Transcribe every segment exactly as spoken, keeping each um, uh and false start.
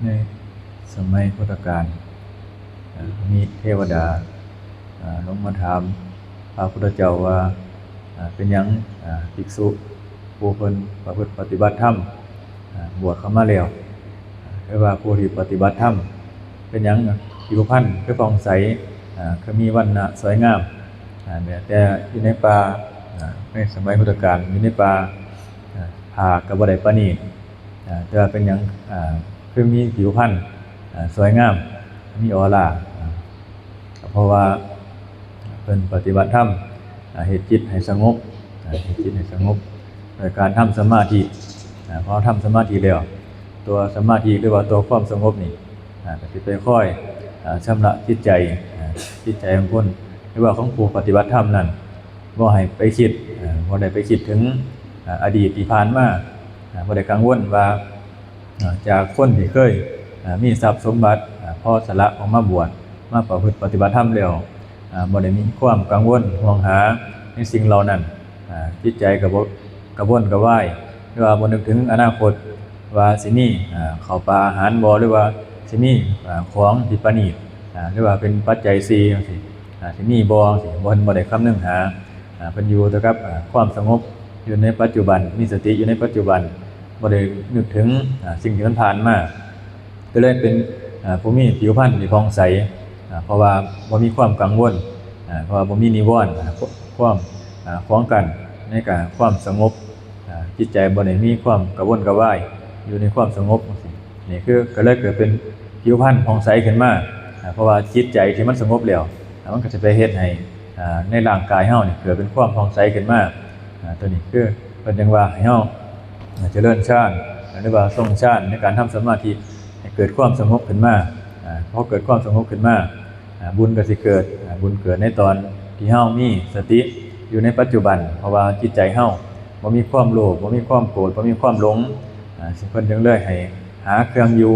ในสมัยพุทธกาล อ่า มีเทวดา อ่า ลงมาถามพระพุทธเจ้าว่า อ่า เป็นหยัง อ่า ภิกษุผู้เพิ่นประพฤติปฏิบัติธรรม อ่า บวชเข้ามาแล้ว อ่า หรือว่าผู้ที่ปฏิบัติธรรม เป็นหยังผิวพรรณคือผ่องใส อ่า คือมีวรรณะสวยงาม อ่า แต่อยู่ในป่า อ่า ในสมัยพุทธกาลอยู่ในป่า อ่า ผ้าก็บ่ได้ประณีต อ่า แต่ว่าเป็นหยัง อ่า คือมีผิวพรรณ อ่า สวยงาม มีออร่า อ่า ก็เพราะว่าเพิ่นปฏิบัติธรรม อ่า เฮ็ดจิตให้สงบ อ่า เฮ็ดจิตให้สงบ โดยการทำสมาธิ อ่า พอทำสมาธิแล้ว ตัวสมาธิหรือว่าตัวความสงบนี่ อ่า ก็สิไปคอย อ่า ชำระจิตใจ อ่า จิตใจของคน หรือว่าของผู้ปฏิบัติธรรมนั่น บ่ให้ไปคิด อ่า บ่ได้ไปคิดถึง อ่า อดีตที่ผ่านมา อ่า บ่ได้กังวลว่า อ่า จากคนที่เคย อ่า มีทรัพย์สมบัติ อ่า พอสละออกมาบวช มาประพฤติปฏิบัติธรรมแล้ว อ่า บ่ได้มีความกังวลห่วงหาในสิ่งเหล่านั้น อ่า จิตใจก็บ่ กระวนกระวาย หรือว่าบ่นึกถึงอนาคตว่าสิมี อ่า ข้าวปลาอาหารบ่ หรือว่าสิมี อ่า ของที่ประณีต อ่า หรือว่าเป็นปัจจัยสี่จังซี้ อ่า สิมีบ่จังซี้ บ่ เพิ่นบ่ได้คำนึงหา อ่า เพิ่นอยู่แต่กับ อ่า ความสงบ อยู่ในปัจจุบัน มีสติอยู่ในปัจจุบัน บ่ได้นึกถึง อ่า สิ่งที่มันผ่านมา ก็เลยเป็น อ่า ผู้มีผิวพรรณที่ผ่องใส อ่า เพราะว่าบ่มีความกังวล อ่า เพราะว่าบ่มีนิวรณ์ อ่า ความ อ่า ขวางกั้นในการความสงบ อ่า จิตใจบ่ได้มีความกระวนกระวาย อยู่ในความสงบจังซี้ นี่คือก็เลยเกิดเป็นผิวพรรณผ่องใสขึ้นมา อ่า เพราะว่าจิตใจที่มันสงบแล้ว อ่า มันก็จะไปเฮ็ดให้ อ่า ในร่างกายเฮานี่เกิดเป็นความผ่องใสขึ้นมา อ่า ตัวนี้คือเพิ่นจั่งว่าให้เฮา อ่า เจริญฌาน หรือว่าทรงฌานในการทำสมาธิให้เกิดความสงบขึ้นมา อ่า พอเกิดความสงบขึ้นมา อ่า บุญก็สิเกิด อ่า บุญเกิดในตอนที่เฮามีสติอยู่ในปัจจุบัน เพราะว่าจิตใจเฮาบ่มีความโลภ บ่มีความโกรธ บ่มีความหลง อ่า เพิ่นจึงเลยให้หาเครื่องอยู่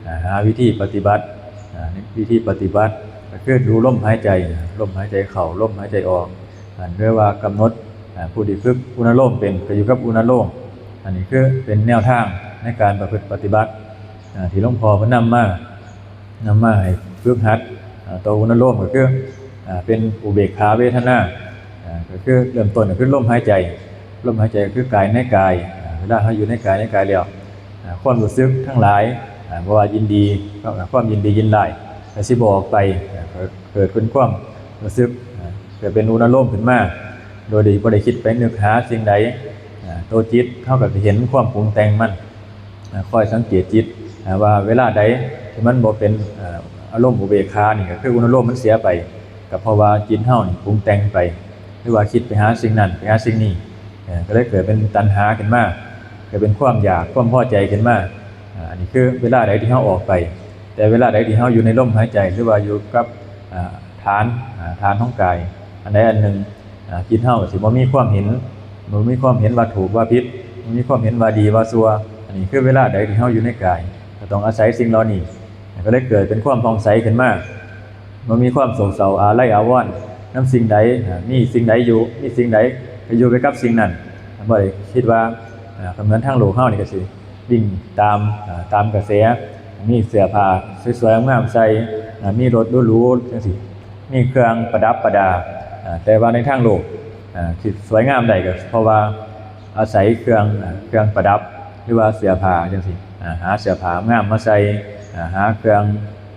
อ่า หาวิธีปฏิบัติ อ่า วิธีปฏิบัติก็คือดูลมหายใจ ลมหายใจเข้า ลมหายใจออก อ่า หรือว่ากำหนด อ่า ผู้ที่ฝึกอุณโลมเป็นก็อยู่กับอุณโลม อันนี้คือเป็นแนวทางในการประพฤติปฏิบัติ อ่า ที่หลวงพ่อเพิ่นนำมา นำมาให้ฝึกหัด อ่า ตัวอุณโลมก็คือ อ่า เป็นอุเบกขาเวทนา อ่า ก็คือเริ่มต้นก็คือลมหายใจ ลมหายใจก็คือกายในกาย อ่า เวลาเฮาอยู่ในกายในกายแล้ว อ่า ความรู้สึกทั้งหลาย อ่า บ่ว่ายินดี ความยินดียินร้าย ก็สิบ่ออกไป อ่า เกิดเป็นความรู้สึก อ่า เกิดเป็นอุณโลมขึ้นมา โดยที่บ่ได้คิดไปนึกหาสิ่งใด อ่า ตัวจิตเฮาก็สิเห็นความปรุงแต่งมัน อ่า คอยสังเกตจิต อ่า ว่าเวลาใดที่มันบ่เป็น อ่า อารมณ์อุเบกขานี่ก็คืออุณโลมมันเสียไป ก็เพราะว่าจิตเฮานี่ปรุงแต่งไป หรือว่าคิดไปหาสิ่งนั้นไปหาสิ่งนี้ เอ่อ ก็เลยเกิดเป็นตัณหาขึ้นมา เกิดเป็นความอยากความพอใจขึ้นมา อ่า อันนี้คือเวลาใดที่เฮาออกไป แต่เวลาใดที่เฮาอยู่ในลมหายใจ หรือว่าอยู่กับ อ่า ฐาน อ่า ฐานของกาย อันใดอันหนึ่ง อ่า จิตเฮาสิบ่มีความเห็น บ่มีความเห็นว่าถูกว่าผิด บ่มีความเห็นว่าดีว่าชั่ว อันนี้คือเวลาใดที่เฮาอยู่ในกาย ก็ต้องอาศัยสิ่งเหล่านี้ ก็เลยเกิดเป็นความผ่องใสขึ้นมา บ่มีความโศกเศร้าอาลัยอาวรณ์นำสิ่งใด อ่า มีสิ่งใดอยู่ มีสิ่งใดก็อยู่ไปกับสิ่งนั้น บ่ได้คิดว่า อ่า ก็เหมือนทางโลกเฮานี่ก็สิวิ่งตาม อ่า ตามกระแส มีเสื้อผ้าสวยๆงามๆใส่ อ่า มีรถหรูๆจังซี้ มีเครื่องประดับประดา อ่า แต่ว่าในทางโลก อ่า ที่สวยงามได้ก็เพราะว่าอาศัยเครื่อง อ่า เครื่องประดับ หรือว่าเสื้อผ้าจังซี้ อ่า หาเสื้อผ้างามมาใส่ อ่า หาเครื่อง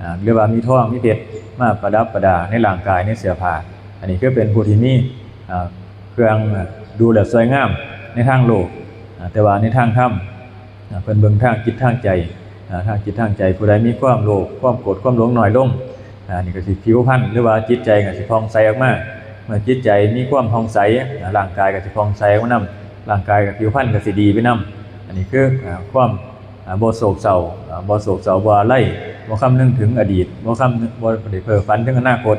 อ่า หรือว่ามีทองมีเพชรมาประดับประดาในร่างกายในเสื้อผ้า อันนี้คือเป็นผู้ที่มี อ่า เครื่อง อ่า ดูแล้วสวยงามในทางโลก อ่า แต่ว่าในทางธรรม อ่า เพิ่นเบิ่งทางจิตทางใจ อ่า ทางจิตทางใจ ผู้ใดมีความโลภ ความโกรธ ความหลงน้อยลง อ่า นี่ก็สิผิวพรรณ หรือว่าจิตใจก็สิผ่องใสออกมา เมื่อจิตใจมีความผ่องใส อ่า ร่างกายก็สิผ่องใสออกมานำ ร่างกายกับผิวพรรณก็สิดีไปนำ อันนี้คือ อ่า ความ อ่า บ่โศกเศร้า อ่า บ่โศกเศร้า บ่อาลัย บ่คำนึงถึงอดีต บ่คำนึง บ่ได้เพ้อฝันถึงอนาคต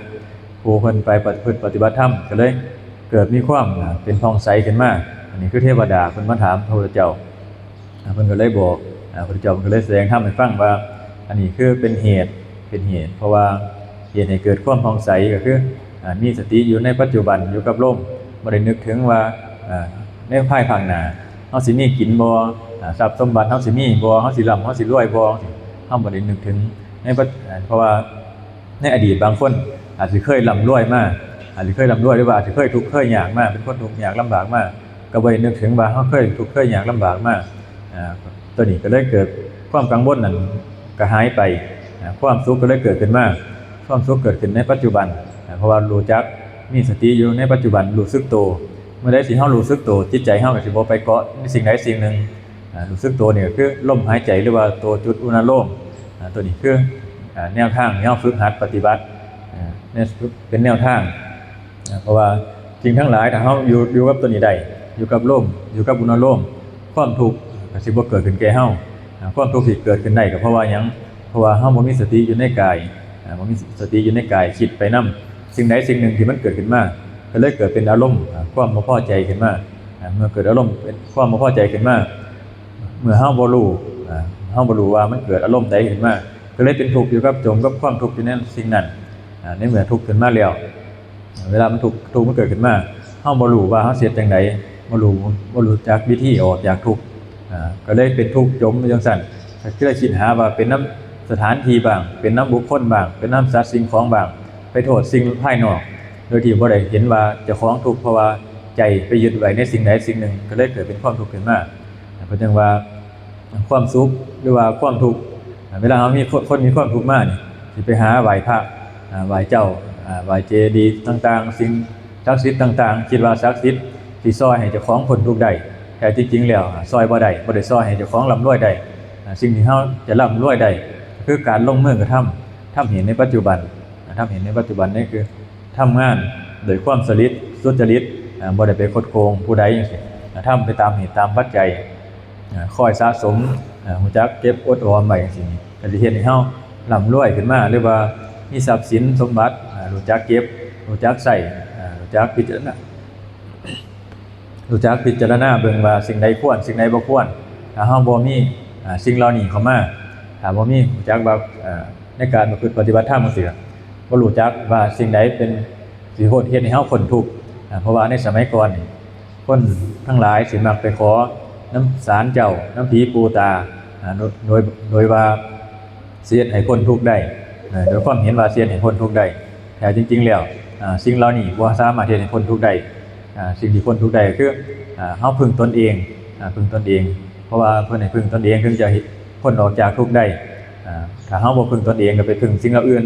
ผู้เพิ่นไปประพฤติปฏิบัติธรรมก็เลยเกิดมีความ อ่า เป็นผ่องใสขึ้นมา อันนี้คือเทวดาเพิ่นมาถามพระพุทธเจ้า อ่า เพิ่นก็เลยบอก อ่า พระพุทธเจ้าเพิ่นก็เลยแสดงธรรมให้ฟังว่า อันนี้คือเป็นเหตุ เป็นเหตุ เพราะว่าเหตุให้เกิดความผ่องใสก็คือ อ่า มีสติอยู่ในปัจจุบัน อยู่กับลม บ่ได้นึกถึงว่า อ่า ในภายภาคหน้า เฮาสิมีกินบ่ อ่า ทรัพย์สมบัติเฮาสิมีบ่ เฮาสิร่ำ เฮาสิรวยบ่ จังซี้ เฮาบ่ได้นึกถึงในปัจ เพราะว่าในอดีตบางคนอาจสิเคยร่ำรวยมา อาจสิเคยร่ำรวย หรือว่าอาจสิเคยทุกข์เคยยากมา เป็นคนทุกข์ยากลำบากมา ก็บ่ได้นึกถึงว่าเฮาเคยทุกข์เคยยากลำบากมา อ่า ตัวนี้ก็เลยเกิดความกังวลนั่นก็หายไป อ่า ความสุขก็เลยเกิดขึ้นมา ความสุขเกิดขึ้นในปัจจุบัน อ่า เพราะว่ารู้จักมีสติอยู่ในปัจจุบัน รู้สึกตัว เมื่อใดที่เฮารู้สึกตัว จิตใจเฮาก็สิบ่ไปเกาะในสิ่งใดสิ่งหนึ่ง อ่า รู้สึกตัวนี่ก็คือลมหายใจ หรือว่าตัวจุดอุณโลม อ่า ตัวนี้คือ อ่า แนวทางที่เฮาฝึกหัดปฏิบัติ อ่า เนี่ยเป็นแนวทาง อ่า เพราะว่าสิ่งทั้งหลายถ้าเฮาอยู่ อยู่กับตัวนี้ได้ อยู่กับลม อยู่กับอุณโลม ความทุกข์ก็สิบ่เกิดขึ้นแก่เฮา อ่า ความทุกข์ที่เกิดขึ้นได้ก็เพราะว่าหยัง เพราะว่าเฮาบ่มีสติอยู่ในกาย อ่า บ่มีสติอยู่ในกาย คิดไปนำ สิ่งใดสิ่งหนึ่งที่มันเกิดขึ้นมา ก็เลยเกิดเป็นอารมณ์ อ่า ความบ่พอใจขึ้นมา อ่า เมื่อเกิดอารมณ์เป็นความบ่พอใจขึ้นมา เมื่อเฮาบ่รู้ อ่า เฮาบ่รู้ว่ามันเกิดอารมณ์ใดขึ้นมา ก็เลยเป็นทุกข์อยู่กับ จมกับความทุกข์อยู่ในสิ่งนั้น อ่า ในเมื่อทุกข์ขึ้นมาแล้ว เวลามันทุกข์ ทุกข์มันเกิดขึ้นมา เฮาบ่รู้ว่าเฮาสิเฮ็ดจั่งใด บ่รู้ บ่รู้จักวิธีออกจากทุกข์ อ่า ก็เลยเป็นทุกข์จมอยู่จั่งซั้น ก็เลยคิดหาว่าเป็นนำสถานที่บ้าง เป็นนำบุคคลบ้าง เป็นนำสัตว์สิ่งของบ้าง ไปโทษสิ่งภายนอก โดยที่บ่ได้เห็นว่าเจ้าของทุกข์ เพราะว่าใจไปยึดไว้ในสิ่งใดสิ่งหนึ่ง ก็เลยเกิดเป็นความทุกข์ขึ้นมา เพิ่นจึงว่า ความสุขหรือว่าความทุกข์ เวลาเฮามีคน คนมีความทุกข์มานี่ สิไปหาไหว้พระ อ่า ไหว้เจ้า อ่า ไหว้เจดีย์ต่างๆ สิ่งศักดิ์สิทธิ์ต่างๆ คิดว่าศักดิ์สิทธิ์สิซ่อยให้เจ้าของพ้นทุกข์ได้ แต่จริงๆ แล้ว อ่า ซ่อยบ่ได้ บ่ได้ซ่อยให้เจ้าของร่ำรวยได้ อ่า สิ่งที่เฮาจะร่ำรวยได้ คือการลงมือกระทำ ทำเหตุในปัจจุบัน อ่า ทำเหตุในปัจจุบันนี่คือ ทำงานโดยความสริต สุจริต อ่า บ่ได้ไปคดโกงผู้ใดจั่งซี้ อ่า ทำไปตามเหตุตามปัจจัย อ่า คอยสะสม อ่า รู้จักเก็บอดออมไว้จั่งซี้ ก็สิเฮ็ดให้เฮาร่ำรวยขึ้นมา หรือว่ามีทรัพย์สินสมบัติ อ่า รู้จักเก็บ รู้จักใช้ อ่า รู้จักพิจารณา รู้จักพิจารณาเบิ่งว่าสิ่งใดควร สิ่งใดบ่ควร ถ้าเฮาบ่มี อ่า สิ่งเหล่านี้เข้ามา ถ้าบ่มีรู้จักว่า อ่า ในการประพฤติปฏิบัติธรรมจั่งซี้ บ่รู้จักว่าสิ่งใดเป็น สิโหดเฮ็ดให้เฮาพ้นทุกข์ อ่า เพราะว่าในสมัยก่อนนี่ คนทั้งหลายสิมักไปขอนำศาลเจ้า นำผีปู่ตา อ่า โดย โดย โดยว่าสิเฮ็ดให้พ้นทุกข์ได้ อ่า โดยความเห็นว่าสิเฮ็ดให้พ้นทุกข์ได้ แต่จริงๆ แล้ว อ่า สิ่งเหล่านี้บ่สามารถเฮ็ดให้พ้นทุกข์ได้ อ่า สิ่งที่พ้นทุกข์ได้คือ อ่า เฮาพึ่งตนเอง อ่า พึ่งตนเอง เพราะว่าเพิ่นให้พึ่งตนเองถึงจะพ้นออกจากทุกข์ได้ อ่า ถ้าเฮาบ่พึ่งตนเองก็ไปพึ่งสิ่งเหล่าอื่น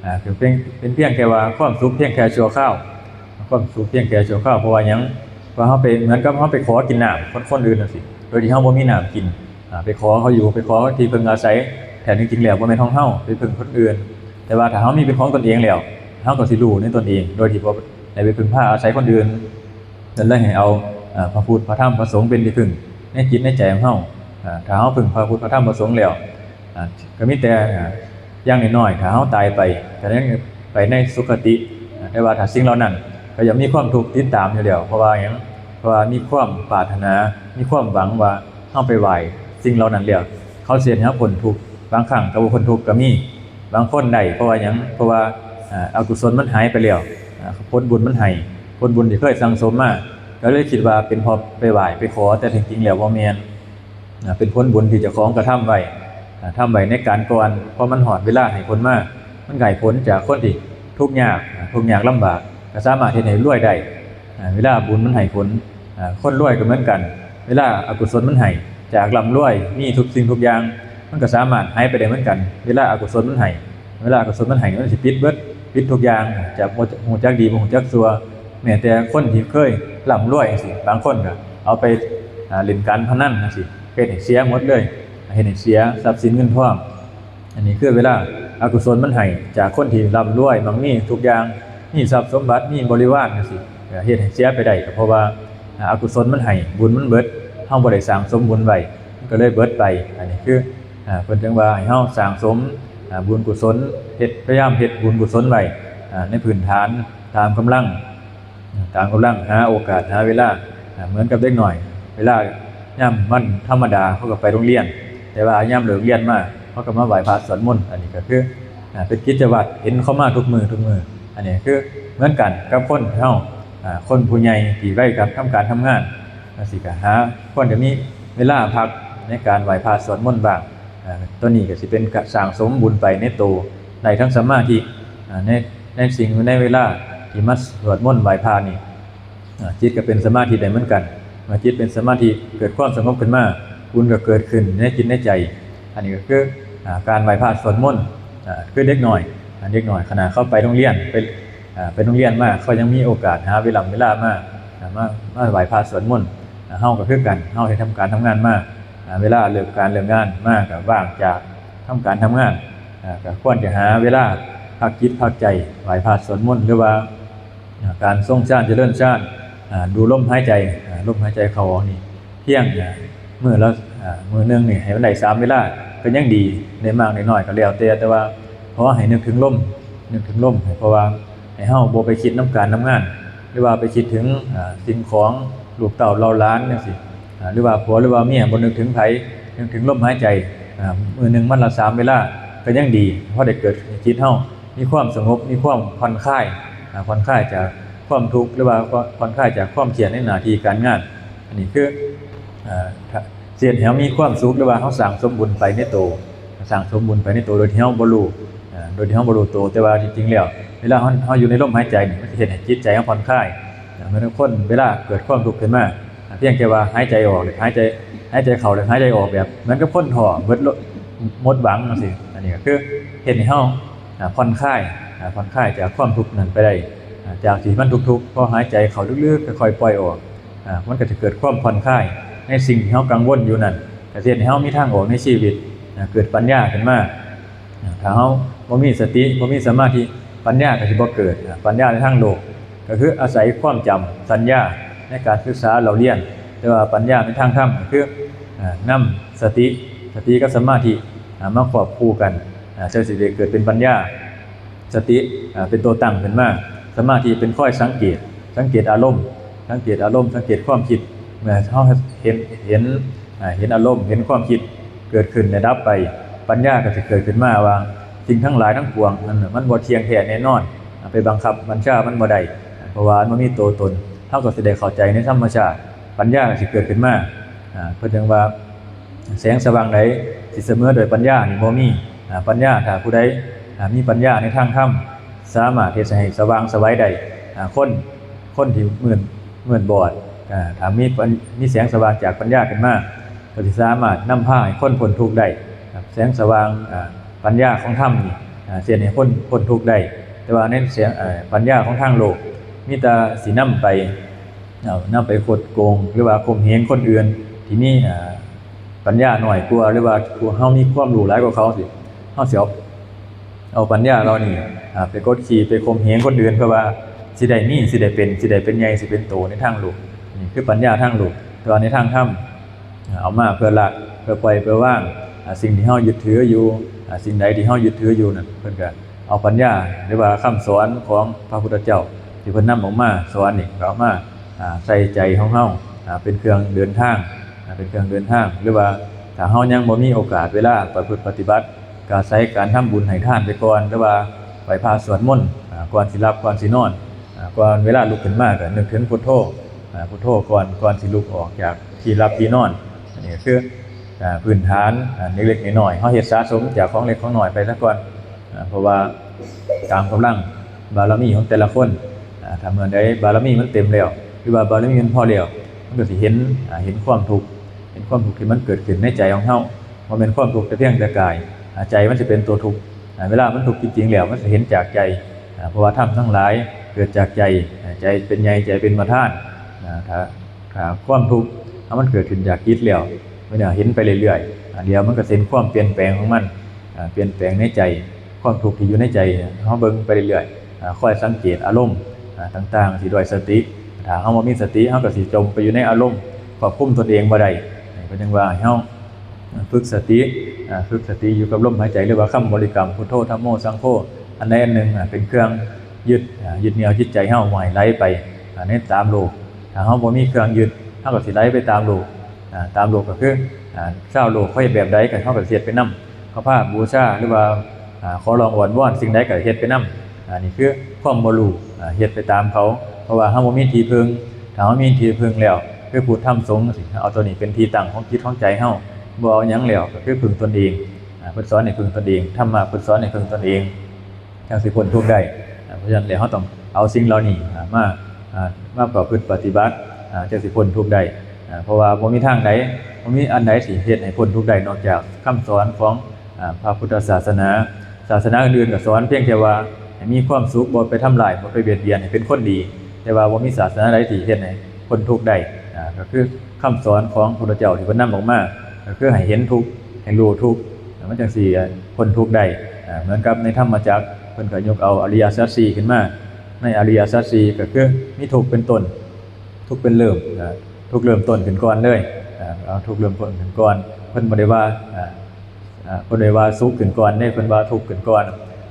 อ่า คือเป็น เป็นเพียงแค่ว่าความสุขเพียงแค่ชั่วคราว ความสุขเพียงแค่ชั่วคราว เพราะว่าหยัง เพราะเฮาไป เหมือนกับเฮาไปขอกินน้ำคน คนอื่นจั่งซี้ โดยที่เฮาบ่มีน้ำกิน อ่า ไปขอเขาอยู่ ไปขอที่พึ่งอาศัย แต่จริงๆ แล้วบ่แม่นของเฮา ไปพึ่งคนอื่น แต่ว่าถ้าเฮามีเป็นของตนเองแล้ว เฮาก็สิรู้ในตนเอง โดยที่บ่ได้ไปพึ่งพาอาศัยคนอื่น เพิ่นเลยให้เอา อ่า พระพุทธ พระธรรม พระสงฆ์เป็นที่พึ่งในจิตในใจของเฮา อ่า ถ้าเฮาพึ่งพระพุทธ พระธรรม พระสงฆ์แล้ว อ่า ก็มีแต่ อ่า อย่างน้อยๆ ถ้าเฮาตายไป ก็ยังไปในสุคติ อ่า แต่ว่าถ้าสิ่งเหล่านั้นก็ย่อมมีความทุกข์ติดตามอยู่แล้ว เพราะว่าหยัง เพราะว่ามีความปรารถนา มีความหวังว่าเฮาไปไหว้สิ่งเหล่านั้นแล้ว เขาสิเฮ็ดให้เฮาพ้นทุกข์ บางครั้งก็บ่พ้นทุกข์ก็มี บางคนได้ เพราะว่าหยัง เพราะว่า อ่า อกุศลมันหายไปแล้ว อ่า ผลบุญมันให้ ผลบุญที่เคยสั่งสมมา ก็เลยคิดว่าเป็นเพราะไปไหว้ไปขอ แต่จริงๆ แล้วบ่แม่น อ่า เป็นผลบุญที่เจ้าของกระทำไว้ อ่า ทำไว้ในการก่อน พอมันฮอดเวลาให้ผลมา มันก็ให้ผลจากคนที่ทุกข์ยาก อ่า ทุกข์ยากลำบาก ก็สามารถเฮ็ดให้รวยได้ อ่า เวลาบุญมันให้ผล อ่า คนรวยก็เหมือนกัน เวลาอกุศลมันให้ จากร่ำรวย มีทุกสิ่งทุกอย่าง มันก็สามารถหายไปได้เหมือนกัน เวลาอกุศลมันให้ เวลาอกุศลมันให้ มันสิปิดเบิด ปิดทุกอย่าง จากบ่ฮู้จักดี บ่ฮู้จักชั่ว แม้แต่คนที่เคยร่ำรวยจั่งซี้ บางคนก็เอาไป อ่า เล่นการพนันจั่งซี้ เฮ็ดให้เสียหมดเลย เฮ็ดให้เสียทรัพย์สินเงินทอง อันนี้คือเวลาอกุศลมันให้ จากคนที่ร่ำรวย มั่งมีทุกอย่าง มีทรัพย์สมบัติ มีบริวารจั่งซี้ ก็เฮ็ดให้เสียไปได้ ก็เพราะว่า อ่า อกุศลมันให้ บุญมันเบิด เฮาบ่ได้สร้างสมบุญไว้ มันก็เลยเบิดไป อันนี้คือ อ่า เพิ่นจึงว่าให้เฮาสร้างสม อ่า บุญกุศล เฮ็ด พยายามเฮ็ดบุญกุศลไว้ อ่า ในพื้นฐาน ตามกำลัง ตามกำลัง หาโอกาส หาเวลา อ่า เหมือนกับเด็กน้อย เวลายามวันธรรมดา เขาก็ไปโรงเรียน แต่ว่ายามเลิกเรียนมา เขาก็มาไหว้พระสวดมนต์ อันนี้ก็คือ อ่า เป็นกิจวัตร เห็นเขามาทุกมื้อ ทุกมื้อ อันนี้คือเหมือนกันกับคนเฮา อ่า คนผู้ใหญ่ที่วัยการทำการทำงาน จั่งซี้ก็หา ควรจะมีเวลาพักในการไหว้พระสวดมนต์บ้าง อ่าตัวนี้ก็สิเป็นกะสร้างสมบุญไปในโต ได้ทั้งสมาธิ อ่าในในสิ่งในเวลาที่มาสวดมนต์ไหว้พระนี่ อ่าจิตก็เป็นสมาธิได้เหมือนกัน เมื่อจิตเป็นสมาธิเกิดความสงบขึ้นมา บุญก็เกิดขึ้นในจิตในใจ อันนี้ก็คืออ่าการไหว้พระสวดมนต์ อ่าคือเด็กน้อย อ่าเด็กน้อยขนาดเขาไปโรงเรียนไปอ่าไปโรงเรียนมาเขายังมีโอกาสหาเวลาเวลามาอ่ามามาไหว้พระสวดมนต์ อ่าเฮาก็คือกัน เฮาเฮ็ดทำการทำงานมา อ่าเวลาเลิกการเลิกงานมาก็ว่างจากทำการทำงาน อ่าก็ควรจะหาเวลาพักจิตพักใจ ไหว้พระสวดมนต์ หรือว่าอ่าการทรงฌานเจริญฌาน อ่าดูลมหายใจ อ่าลมหายใจเข้าออกนี่ เพียงอ่ามื้อละอ่ามื้อหนึ่งนี่ให้มันได้สามเวลา ก็ยังดี ได้มากได้น้อยก็แล้วแต่ แต่ว่าขอให้นึกถึงลม นึกถึงลม เพราะว่าให้เฮาบ่ไปคิดนำการนำงาน หรือว่าไปคิดถึงอ่าสิ่งของลูกเต้าเหล่าหลานจั่งซี้ อ่าหรือว่าผัวหรือว่าเมียบ่นึกถึงไผ นึกถึงลมหายใจ อ่ามื้อหนึ่งวันละสามเวลา ก็ยังดี พอได้เกิดจิตเฮามีความสงบ มีความผ่อนคลาย อ่าผ่อนคลายจากความทุกข์ หรือว่าผ่อนคลายจากความเครียดในหน้าที่การงาน อันนี้คืออ่าถ้าเฮ็ดให้เฮามีความสุข หรือว่าเฮาสร้างสมบุญไปในโต สร้างสมบุญไปในโตโดยที่เฮาบ่รู้ อ่าโดยที่เฮาบ่รู้โต แต่ว่าจริงๆแล้ว เวลาเฮาเฮาอยู่ในลมหายใจนี่ มันสิเฮ็ดให้จิตใจเฮาผ่อนคลาย อ่าเหมือนคนเวลาเกิดความทุกข์ขึ้นมา อ่าเพียงแค่ว่าหายใจออกหรือหายใจ หายใจเข้าหรือหายใจออกแบบ เหมือนกับคนท้อ หมดลม หมดหวังจั่งซี้ อันนี้ก็คือเฮ็ดให้เฮาอ่าผ่อนคลาย อ่าผ่อนคลายจากความทุกข์นั้นไปได้ อ่าจากที่มันทุกข์ๆ พอหายใจเข้าลึกๆ ค่อยๆปล่อยออก อ่ามันก็จะเกิดความผ่อนคลายในสิ่งที่เฮากังวลอยู่นั่น ก็สิเฮ็ดให้เฮามีทางออกในชีวิต อ่าเกิดปัญญาขึ้นมา อ่าถ้าเฮาบ่มีสติ บ่มีสมาธิ ปัญญาก็สิบ่เกิด อ่าปัญญาในทางโลก ก็คืออาศัยความจำ สัญญาในการศึกษาเล่าเรียน แต่ว่าปัญญาในทางธรรมก็คืออ่านำสติ สติกับสมาธิอ่ามาควบคู่กัน อ่าจั่งสิได้เกิดเป็นปัญญา สติอ่าเป็นตัวตั้งขึ้นมา สมาธิเป็นคอยสังเกต สังเกตอารมณ์ สังเกตอารมณ์ สังเกตความคิด เมื่อเฮาเห็น เห็นอ่าเห็นอารมณ์ เห็นความคิดเกิดขึ้นและดับไป ปัญญาก็สิเกิดขึ้นมาว่าสิ่งทั้งหลายทั้งปวงมันมันบ่เที่ยงแท้แน่นอน อ่าไปบังคับบัญชามันบ่ได้ เพราะว่ามันมีตัวตน เฮาก็สิได้เข้าใจในธรรมชาติ ปัญญาก็สิเกิดขึ้นมา อ่าเพิ่นจั่งว่า แสงสว่างใดสิเสมอด้วยปัญญานี่บ่มี อ่าปัญญาถ้าผู้ใดอ่ามีปัญญาในทางธรรม สามารถเฮ็ดให้สว่างไสวได้ อ่าคน คนที่มืด มืดบอด อ่าถ้ามีปัญ- มีแสงสว่างจากปัญญาขึ้นมา ก็สิสามารถนำพาให้คนพ้นทุกข์ได้ ครับ แสงสว่างอ่าปัญญาของธรรมนี่อ่าสิเฮ็ดให้คนพ้นทุกข์ได้ แต่ว่าในแสงอ่าปัญญาของทางโลก มีแต่สินำไป เอานำไปคดโกง หรือว่าข่มเหงคนอื่นที่มีอ่าปัญญาน้อยกว่า หรือว่าผู้เฮามีความรู้หลายกว่าเขาสิ เฮาสิเอาเอาปัญญาเหล่านี้อ่าไปกดขี่ ไปข่มเหงคนอื่น เพื่อว่าสิได้มี สิได้เป็น สิได้เป็นใหญ่ สิเป็นโตในทางโลก นี่คือปัญญาทางโลก แต่ว่าในทางธรรม เอามาเพื่อละ เพื่อปล่อย เพื่อวาง อ่าสิ่งที่เฮายึดถืออยู่ อ่าสิ่งใดที่เฮายึดถืออยู่นั่น เพิ่นก็เอาปัญญา หรือว่าคำสอนของพระพุทธเจ้า ที่เพิ่นนำออกมาสอนนี่ ก็เอามา อ่าใส่ใจของเฮา อ่าเป็นเครื่องเดินทาง อ่าเป็นเครื่องเดินทาง หรือว่าถ้าเฮายังบ่มีโอกาสเวลาประพฤติปฏิบัติ ก็อาศัยการทำบุญให้ทานไปก่อน หรือว่าไหว้พระสวดมนต์ อ่าก่อนสิหลับ ก่อนสินอน อ่าก่อนเวลาลุกขึ้นมาก็นึกถึงพุทโธ อ่าพุทโธก่อน ก่อนสิลุกออกจากที่หลับที่นอน อันนี้ก็คืออ่าพื้นฐานอ่าเล็กๆน้อยๆ เฮาเฮ็ดสะสมจากของเล็กของน้อยไปซะก่อน อ่าเพราะว่าตามกำลังบารมีของแต่ละคน อ่าถ้าเมื่อใดบารมีมันเต็มแล้ว หรือว่าบารมีมันพอแล้ว มันก็สิเห็นอ่าเห็นความทุกข์ เห็นความทุกข์ที่มันเกิดขึ้นในใจของเฮา บ่แม่นความทุกข์แต่เพียงแต่กาย อ่าใจมันสิเป็นตัวทุกข์ อ่าเวลามันทุกข์จริงๆแล้ว มันสิเห็นจากใจ อ่าเพราะว่าธรรมทั้งหลายเกิดจากใจ อ่าใจเป็นใหญ่ ใจเป็นประธาน อ่าถ้าถ้าความทุกข์ถ้ามันเกิดขึ้นจากจิตแล้ว มันจะเห็นไปเรื่อยๆ อ่าเดี๋ยวมันก็เห็นความเปลี่ยนแปลงของมัน อ่าเปลี่ยนแปลงในใจ ความทุกข์ที่อยู่ในใจ เฮาเบิ่งไปเรื่อยๆ อ่าคอยสังเกตอารมณ์ อ่าต่างๆ สิด้วยสติ ถ้าเฮาบ่มีสติ เฮาก็สิจมไปอยู่ในอารมณ์ ควบคุมตนเองบ่ได้ ก็จั่งว่าให้เฮา ฝึกสติ อ่า ฝึกสติอยู่กับลมหายใจ หรือว่าคำบริกรรม พุทโธ ธัมโม สังโฆ อันใดอันหนึ่ง อ่า เป็นเครื่องยึด อ่า ยึดเหนี่ยวจิตใจเฮาบ่ให้ไหลไป อ่า ในตามโลก ถ้าเฮาบ่มีเครื่องยึด เฮาก็สิไหลไปตามโลก อ่า ตามโลกก็คือ อ่า ชาวโลกเขาเฮ็ดแบบใดก็เฮาก็สิเฮ็ดไปนำ เขาพาบูชา หรือว่า อ่า ขอร้องอ้อนวอนสิ่งใดก็เฮ็ดไปนำ อันนี้คือความบ่รู้ อ่า เฮ็ดไปตามเขา เพราะว่าเฮาบ่มีที่พึ่ง ถ้าเฮามีที่พึ่งแล้ว คือพุทธธรรมสงฆ์จั่งซี้ เอาตัวนี้เป็นที่ตั้งของจิตของใจเฮา บ่เอาหยังแล้ว ก็คือพึ่งตนเอง เพิ่นสอนให้พึ่งตนเอง ธรรมะเพิ่นสอนให้พึ่งตนเอง จั่งสิพ้นทุกข์ได้ อ่า เพราะฉะนั้นแล้วเราต้องเอาสิ่งเหล่านี้ อ่า มา อ่า มาประพฤติปฏิบัติ อ่า จั่งสิพ้นทุกข์ได้ อ่า เพราะว่าบ่มีทางใด บ่มีอันใดสิเฮ็ดให้พ้นทุกข์ได้นอกจากคำสอนของ อ่า พระพุทธศาสนา ศาสนาอื่นๆก็สอนเพียงแค่ว่าให้มีความสุข บ่ไปทำร้าย บ่ไปเบียดเบียน ให้เป็นคนดี แต่ว่าบ่มีศาสนาใดที่เฮ็ดให้พ้นทุกข์ได้ อ่า ก็คือคำสอนของพระพุทธเจ้าที่เพิ่นนำออกมา ก็คือให้เห็นทุกข์ ให้รู้ทุกข์ มันจั่งสิพ้นทุกข์ได้ อ่า เหมือนกับในธรรมจักร เพิ่นก็ยกเอาอริยสัจสี่ขึ้นมา ในอริยสัจสี่ก็คือมีทุกข์เป็นต้น ทุกข์เป็นเริ่ม อ่า ทุกข์เริ่มต้นขึ้นก่อนเลย อ่า เอาทุกข์เริ่มต้นขึ้นก่อน เพิ่นบ่ได้ว่า อ่า อ่า เพิ่นบ่ได้ว่าสุขขึ้นก่อนเด้ เพิ่นว่าทุกข์ขึ้นก่อน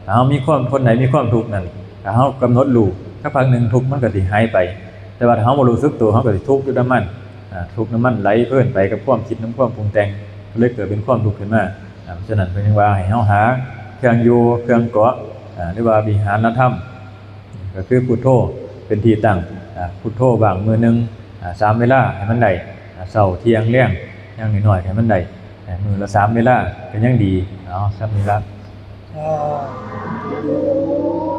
ถ้าเฮามีความ คนใดมีความทุกข์นั่น ถ้าเฮากำหนดรู้ สักพักหนึ่งทุกข์มันก็สิหายไป แต่ว่าถ้าเฮาบ่รู้สึกตัว เฮาก็สิทุกข์อยู่นำมัน อ่า ทุกข์นำมันไหลเพลินไปกับความคิดนำความปรุงแต่ง ก็เลยเกิดเป็นความทุกข์ขึ้นมา อ่า เพราะฉะนั้นเพิ่นจึงว่าให้เฮาหาเครื่องอยู่ เครื่องเกาะ อ่า หรือว่าวิหารธรรม ก็คือพุทโธเป็นที่ตั้ง อ่า พุทโธว่างมื้อหนึ่ง อ่า สามเวลาให้มันได้ อ่า เช้า เที่ยง แลง อย่างน้อยๆให้มันได้ อ่า มื้อละสามเวลาก็ยังดี เอา ส่ำนี้ละ สาธุ